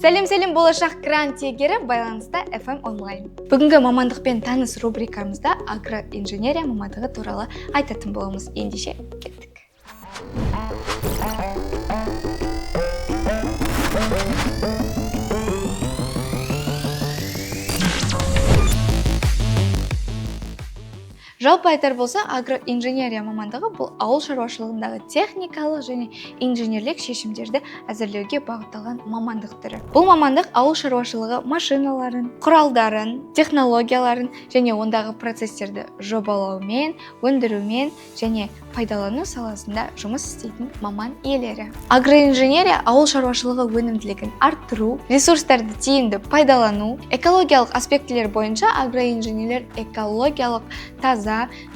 Сәлем, сәлем, болашақ грант иегері! Байланыста FM онлайн. Бүгінгі «Мамандықпен таныс» рубрикамызда агроинженерия мамандығы туралы айтатын боламыз. Ендеше, кеттік. Жалпы айтар болса, агроинженерия мамандығы — бұл ауыл шаруашылығындағы техникалық және инженерлік шешімдерді әзірлеуге бағытталған мамандық түрі. Бұл мамандық ауыл шаруашылығы машиналарын, құралдарын, технологияларын және ондағы процестерді жобалаумен, өндірумен және пайдалану саласында жұмыс істейтін маман иелері. Агроинженерия ауыл шаруашылығы өнімділігін арттыру, ресурстарды тиімді пайдалану, экологиялық аспектілер бойынша агроинженерлер экологиялық таза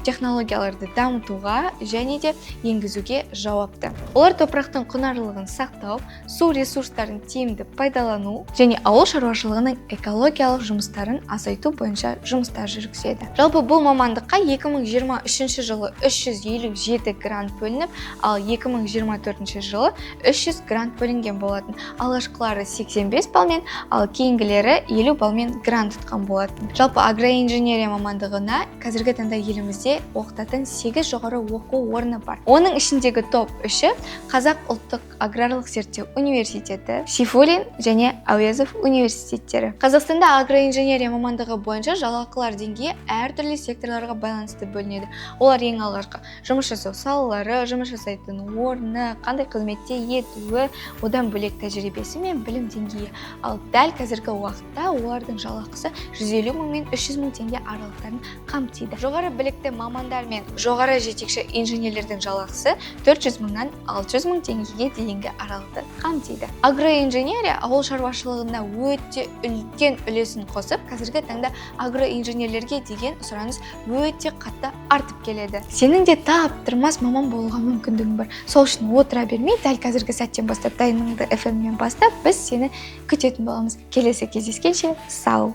технологияларды дамытуға және де енгізуге жауапты. Олар топырақтың құнарлылығын сақтау, су ресурстарын тиімді пайдалану және ауыл шаруашылығының экологиялық жұмыстарын азайту бойынша жұмыстар жүргізеді. Жалпы, бұл мамандыққа 2023 жылы 357 грант бөлініп, ал 2024 жылы 300 грант бөлінген болатын. Алғашқылары 85 балмен, ал кейінгілері 50 балмен грант ұтқан болатын. Жалпы, агроинженерия мамандығына қазіргі таңда елімізде оқытатын 8 жоғары оқу орны бар. Оның ішіндегі топ үші — Қазақ ұлттық аграрлық зерттеу университеті, Сейфуллин және Әуезов университеттері. Қазақстанда агроинженерия мамандығы бойынша жалақылар деңгейі әртүрлі секторларға байланысты бөлінеді. Олар: ең алғашқы жұмыс жасау салалары, жұмыс жасайтын орны, қандай қызметте етуі, одан бөлек тәжірибесі мен білім деңгейі. Ал дәл қазіргі уақытта олардың жалақысы 150 мың мен 300 мың теңге аралықтарын қамтиды. Жоғары білікті мамандар мен жоғары жетекші инженерлердің жалақысы 400 мыңнан 600 мың теңгеге дейінгі аралықты қамтиды. Агроинженерия ауыл шаруашылығына өте үлкен үлесін қосып, қазіргі таңда агроинженерлерге деген сұраныс өте қатты артып келеді. Сенің де таптырмас маман болуға мүмкіндігің бар. Сол үшін отыра бермей, дәл қазіргі сәттен бастап дайындығыңды FM-мен бастап, біз сені күтетін боламыз. Келесі кездескенше, сау.